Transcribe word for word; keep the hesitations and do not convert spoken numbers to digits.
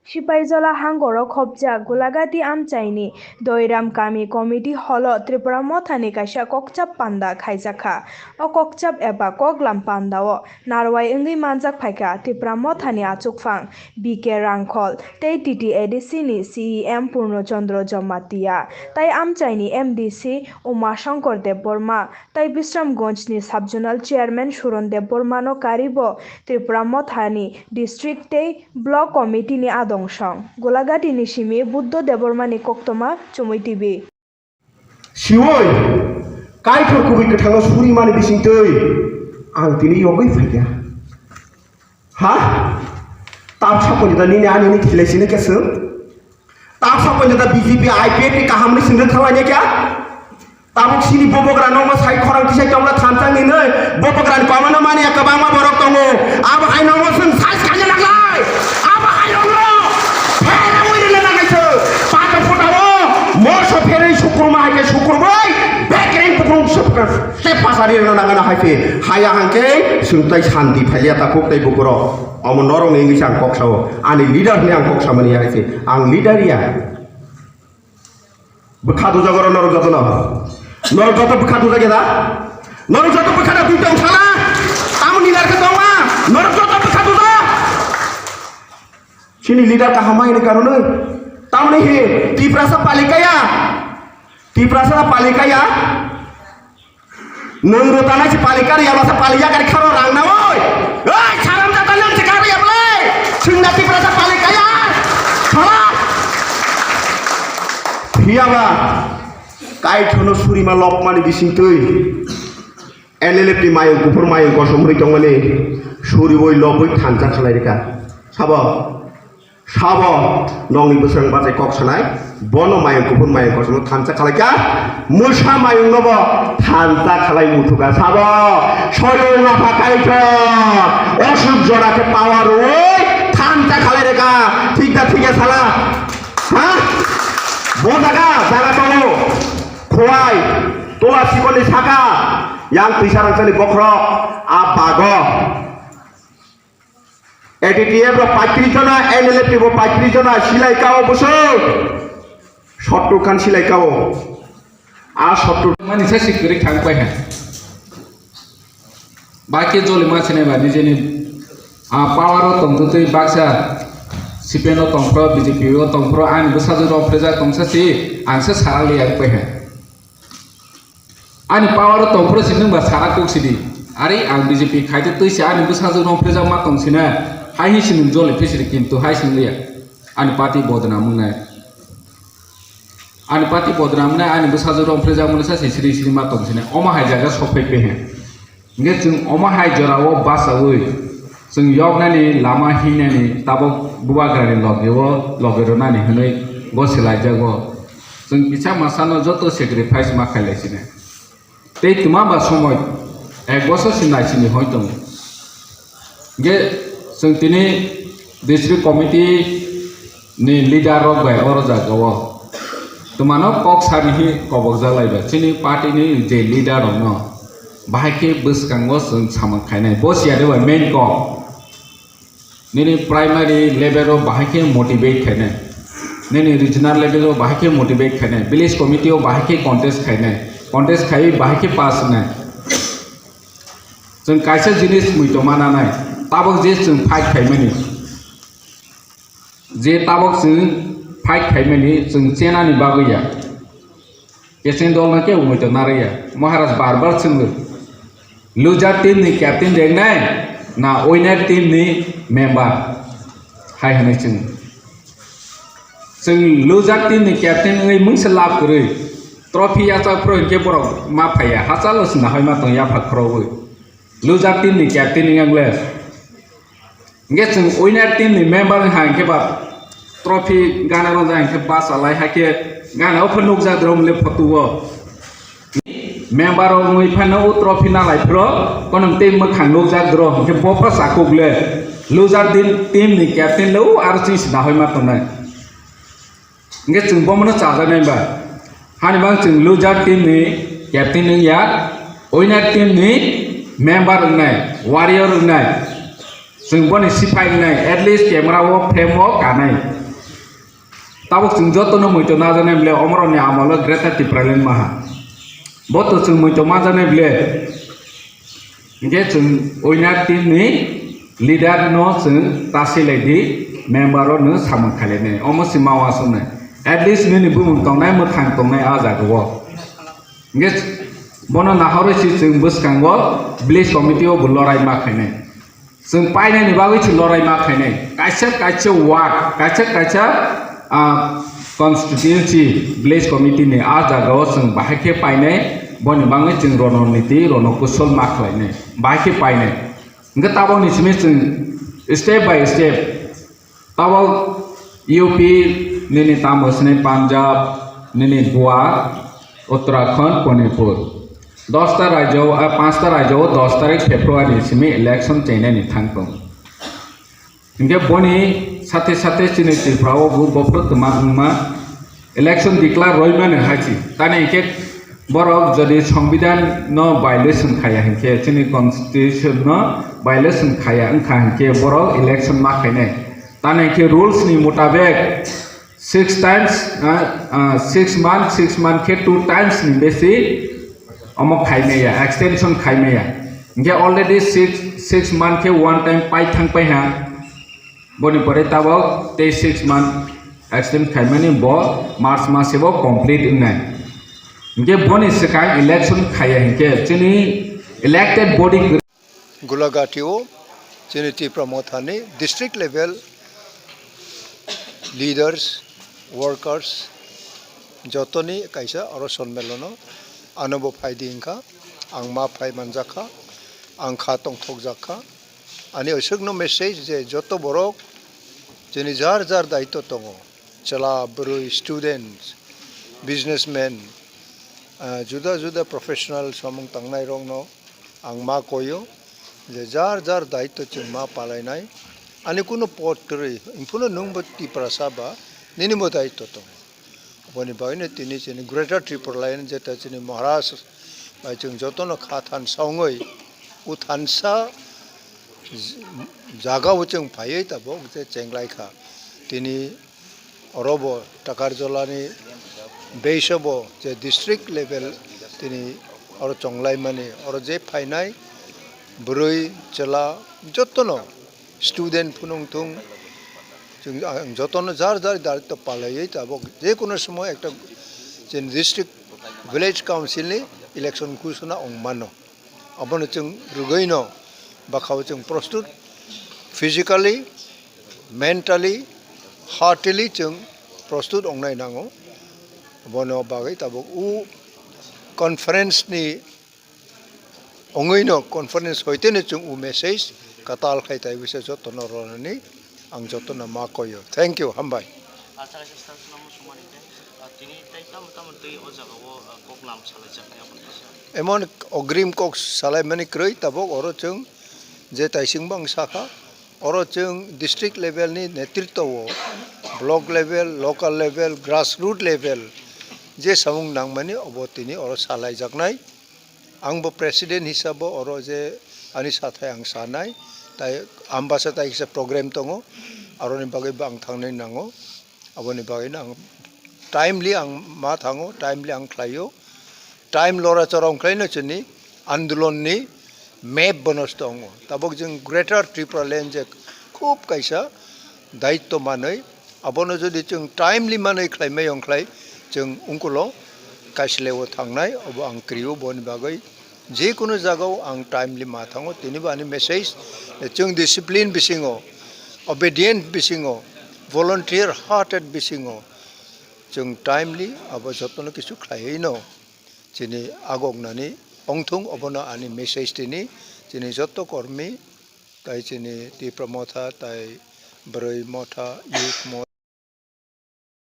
Sipaijola hangoro khopjak Gulagati amchaini Doiram Kami Committee Hall-o Tripura Mothani kaisa kokchap panda khaijakha. O kokchap eba koklam pandao narwai wngwi manjak phaikha Tripura Mothani achukphang B K Rangkhol tei T T A D C ni C E M Purno Chandra Jamatia, tai amchaini M D C Uma Shankar Debbarma, tai Bisramganj ni Sub Zonal Chairman Suron Debbarma no karibo Tripura Mothani District tei Block Committee ni adong song. Gulagati ni simi Buddho Debbarma ni koktoma Chumui T V. Siwoi, Kaitor kubui kwthangno surimani bisingtwi ang tini yogwi phaikha. Ha? Tamsa poni da nini ani ni khilai sini khe swng? Tamsa poni da B J P I P F ni kaham ni sindri thalai ne kya? Tabuk sini bobogra nokno sai khorang tisai tongla thansa ni nai. Bobogra ni kwmana mani ya kwbangma borok tongo. Abo hai nokno swng size khaina nanglai. Abo hai nokno pherwi rwna nangnai se. Pata phuta o morso pherwi sukurma hai khe sukurbai. Bekreng bukrung se pasa rwna nangnai hai khe. Haya hangke swng tai santi phailia ta kuk tai bukurok. Omo norok ni wngwi se ang kok sao. Ani leader hwnwi ang kok samani ya hai khe. Ang leader ya. Bwkha dujak oro norok jotono. Norok joto bwkha dujak ya da? Norok joto bwkha da twi tong sala? Tamo ni narkhe tongma? Norok joto bwkha dujak? Chini leader kaham hai ni karonwi. Tamoni hi Tiprasa palikaya. Tiprasa palikaya. Nwng rwtanai se pali kari ya, masa pali ya kari kharo rang na oi. Oi, saram jata nwng se kari ya bole. Singna Tiprasa pali kaya. Sala. Phiya ba, Kaitorno surima lobmani bisingtwi N L F ni mayung kuphur mayung kosom rwi tongmani suriwi lobwi thansa khalai rwkha. Sabo? Sabo nokni bwswrang bachai kok sanai, bono mayung kuphur mayung kosom thansa khalai kha, mwsa mayung nobo thansa khalai muthukha. Sabo soyung apha Kaitor, osuk jora khe power rwwi thansa khalai rwkha, thik da thik ya sala? Ha? Bo jaga, jaga tongo, Khowai, Tola Sikoni saka, yang twisa rangchani bokhorok, a bago. A D T F rok paitris jona, N L F T bo paitris jona, silai kao bwswk. Sottur khan silai kao. A sottur. Mani sa sikri thang pai ha. Ba khe joli ma sinai ba nijeni, a, power o tongtwtwi baksa C P M o tongphro, B J P o tongphro, ani bwsajwk rok phreja tongsa si, ang se sara liya pai ha. Ani power o tongphro si nwng ba sara kuk sidi. Ari ang B J P khaite twi se ani bwsajwk rok phreja ma tong sina. Hai hi si nwng joli phi sidi kintu hai sing liya. Ani party bodnam wngnai. Ani party bodnam wngnai, ani bwsajwk rok phreja mani sa si siri siri ma tong sina. Oma hai jaga sok phai pe he. Hingke chwng omo hai jorao bachaui chwng yoknani lama hingnani tabok bubagrani logeo loge rwnani hwnwi gosi laijago. Chwng kisa masano joto sacrifice ma khailai sini. Tei twma ba somoi ek bosor si naisini hoi tongo. Hingke chwng tini district committee ni leader rok bai oro jaga o twmano kok sani hi kobok jak lai ba chini party ni je leader rok no bahai khe bwskango chwng samung khainai bo siya de bai main kok nini primary level o bahai khe motivate khainai nini regional level o bahai khe motivate khainai village committee o bahai khe contest khainai contest khaiwi bahai khe pass wngnai chwng kaisa jinis mui tongma nanai tabok je chwng fight khaimani. Je tabok chwng fight khaimani chwng chenani bagwi ya. Kecheng dol no kebo muitok narwi ya. Maharaj bar bar swngwi. Loser team ni captain rengnai na winner team ni member? Hai hwnwi chwng. Chwng loser team ni captain wngwi mungsa lab kwrwi. Trophy yachak phro hinkhe borok ma phaiya. Hachalo se nahoi ma tong yaphak khorogwi. Loser team ni captain wngya le. Hingke chwng winner team ni member wngkha hingke ba trophy gana rwngjak hingke bachalai haike gana o pho nukjak rw mole photo o. Member rok wngwi phano o trophy nalai phro kono tei mwkhang nukjak rw hingke bo pho chakuk le loser team, team ni captain le o aro chini se nahoi ma tongnai. Hingke chwng bomono chajaknai ba. Hani bang chwng loser team ni captain wngya, winner team ni member wngnai, warrior wngnai. Chwng boni sipai wngnai, at least camera o frame o kanai. Tabuk chwng jotono muito najaknai bole omorokni amolo Greater Tipraland maha. Bo to chwng muito manjaknai bole. Hinkhe chwng winner team ni leader no chwng ta silai di, member o nwng samung khailai nai. Omo se ma uansuknai. At least nini bumung tongnai, mwkhang tongnai a jaga o. Hinkhe bono nahorwi se chwng bwskango village committee o bo lorai ma khainai. Chwng painani bagwi se lorai ma khainai. Kaisa kaisa ward, kaisa kaisa, ah, constituency village committee ni a jaga o chwng bahai khe painai, boni bagwi chwng rononiti, ronokusol ma khlainai, bahai khe painai. Hinkhe tabokni simi chwng step by step, tabok U P nini tamo sini Punjab, nini Goa, Uttarakhand, Manipur. Dosta rajyo, ah, panchta rajyo o dos tarik February simi election chainani thang tong. Hinkhe boni sathe sathe chini Tripura o bo bophro twma wngma election declare roimani hai si. Tani hinkhe borok jodi Songbidan no violation khaya hinkhe, chini constitution no violation khaya wngkha hinkhe borok election ma khainai. Tani hinkhe rules ni mutabek six times, ah, ah, six month, six month khe two times ni besi omo khaimaya, extension khaimaya. Hinkhe already six, six month khe one time pai thang pai ha. Boni pore tabok tei six month extend khaimani bo March masebo complete wngnai. Hinkhe boni swkang election khaiya hinkhe chini elected body Gulagati o chini Tipra Mothani district level leaders, workers jotoni kaisa oro sonmelono ano bo phaidi wngkha, ang ma phai manjakha, ang kha tongthokjakha. Ani aswkno message je joto borok chini jar jar daitw tongo, chwla, bwrwi, students, businessmen, ah, juda juda professional samung tangnairokno ang ma koyo je jar jar daitw chwng ma palainai. Ani kunu pot kwrwi, phano nwngbo Tiprasa ba nini bo daitw tongo. Aboni bagwino tini chini Greater Tipraland jeta chini Maharaj bai chwng jotono kha thansa wngwi o thansa j-, jagao chwng phaiwi tabuk je chenglaikha. Tini orobo Takarjolani beisobo je district level tini oro chonglaimani, oro je phainai bwrwi chwla jotono student phunung thung, chwng, ang jotono jar jar daitw palaiwi tabuk je kono somoy ekta chini district village council ni election ghosona wng mano. Abono chwng rwgwino bwkhao chwng prostut, physically, mentally, heartily chwng prostut wngnai nango. Abono bagwi tabuk o conference ni wngwino conference hoiteno chwng o message kwtal khai tai bisa jotono ronani ang jotono ma koyo. Thank you, hambai. Acha kaisa sir, swngmung swngmani khe, ah, tini tei tamo tamo twi o jagao, ah, koklam salaijaknai aboni kisa. Emon ogrim kok salaimani kwrwi tabuk oro chwng je taising bang sakha, oro chwng district level ni netritwo o, block level, local level, grassroot level je samung nangmani obo tini oro salaijaknai. Ang bo president hisabo oro je ani sathai ang sanai, tai ambasa tai kisa program tongo, aroni bagwi bo ang thangnai nango. Aboni bagwino ang timely ang ma thango, timely ang khlaio. Time lora chora wngkhlaino chini andolonni map bono tongo. Tabuk jwng Greater Tripura Land je khub kaisa daitw manwi, abono jodi chwng timely manwi khlaimai wngkhlai, chwng ungkulo kaisileo thangnai, obo ang krio. Boni bagwi je kono jagao ang timely ma thango, tini bo ani message, chwng discipline bisingo, obedient bisingo, volunteer hearted bisingo, chwng timely abo jotono kisu khlaiwi no chini agoknani ongthung, obono ani message tini, chini joto kormi, tai chini Tipra Motha, tai Bwrwi Motha, Youth Motha,